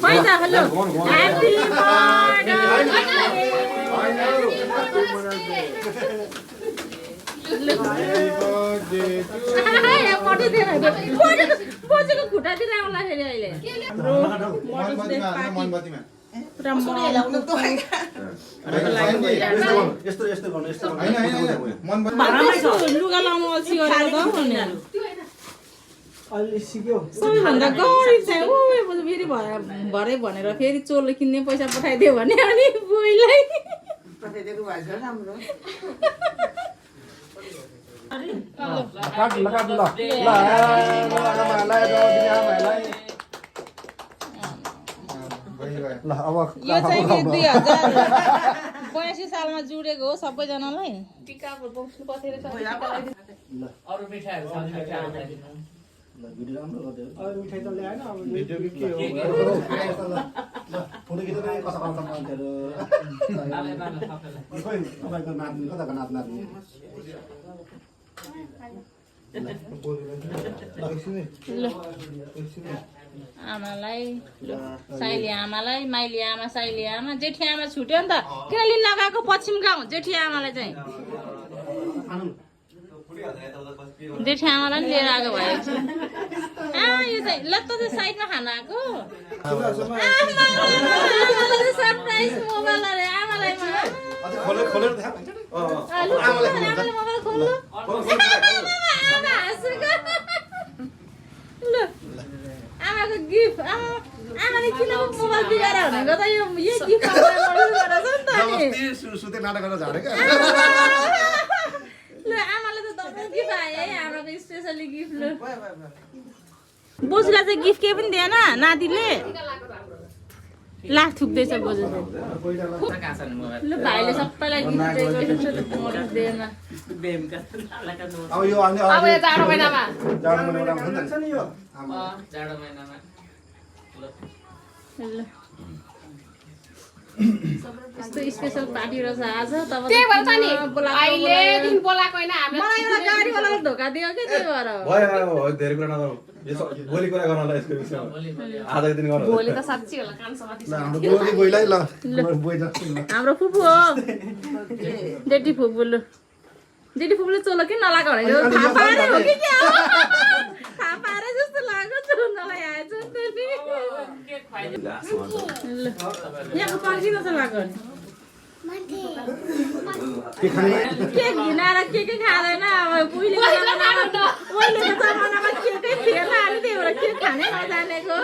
पैसा hello happy birthday बोजूको खुट्टातिर आउँदाखेरि अहिले लुगा लाउनु अल्छी गरेको त सबैभन्दा गरिब चाहिँ फेरि भरे भनेर फेरि चोलो किन्ने पैसा पठाइदियो भने अनि बुइलाई यो चाहिँ 2082 सालमा जुडेको हो सबैजनालाई टिका बोक्नु पथेर अरु मिठाईहरु छ भिडियो राम्रो गर्दै अरु मिठाई त ल्याएन अब भिडियो के हो फोटो खिच्दै कता कता मान्छेहरु खोइ तपाईको नाच्नु कताको नाच्नु आमालाई साइली आमालाई माइली आमा साइली आमा जेठी आमा छुट्यो नि त किन लिन लगाएको पश्चिम गाउँ जेठी आमालाई चाहिँ जेठी आमालाई नि लिएर आएको भयो यो चाहिँ ल त साइडमा खान आएको सरप्राइज मोबाइल अरे आमालाई खोलेर देखा मोबाइल खोल्नु आमाको गिफ्ट आमाले किन मोबाइल बिगाएर भनेको त यो गिफ्ट सुते नाटक गरेर झारेको ल आमाले त डबल गिफ्ट आयो है आमाको स्पेशली गिफ्ट ल बोजूलाई चाहिँ गिफ्ट केही पनि दिएन नातिले लाख थुक्दैछ बोजू ल भाइले सबैलाई गिफ्ट दिएन अब यो जाडो महिनामा यस्तो स्पेशल पार्टी रहेछ आज तपाईँ त्यही भएर त नि अहिले दिन बोलाएको हैन हामीले मलाई एउटा गाडीवालाले धोका दियो के त्यही भएर भयो धेरै कुरा नगरौ यो भोलि कुरा गर्नलाई यसको विषयमा आजको दिन गर्नु भोलि त साच्चै होला कान समाति हाम्रो भोलि बोइलाई ल बोइ जस्तो हाम्रो फुपू हो जेठी फुपू ल जेठी फुपूले चोलो किन नलाग भनेको थाहा पारे हो कि क्या थाहा पारे जस्तो लाग्यो चोल्नलाई आएछ ल यहाँको पर्खिन जस्तो लाग्यो के घिनाएर के खाँदैन अब उहिलेको जमानामा के थिएन अनि त्यही भएर के खानै नजानेको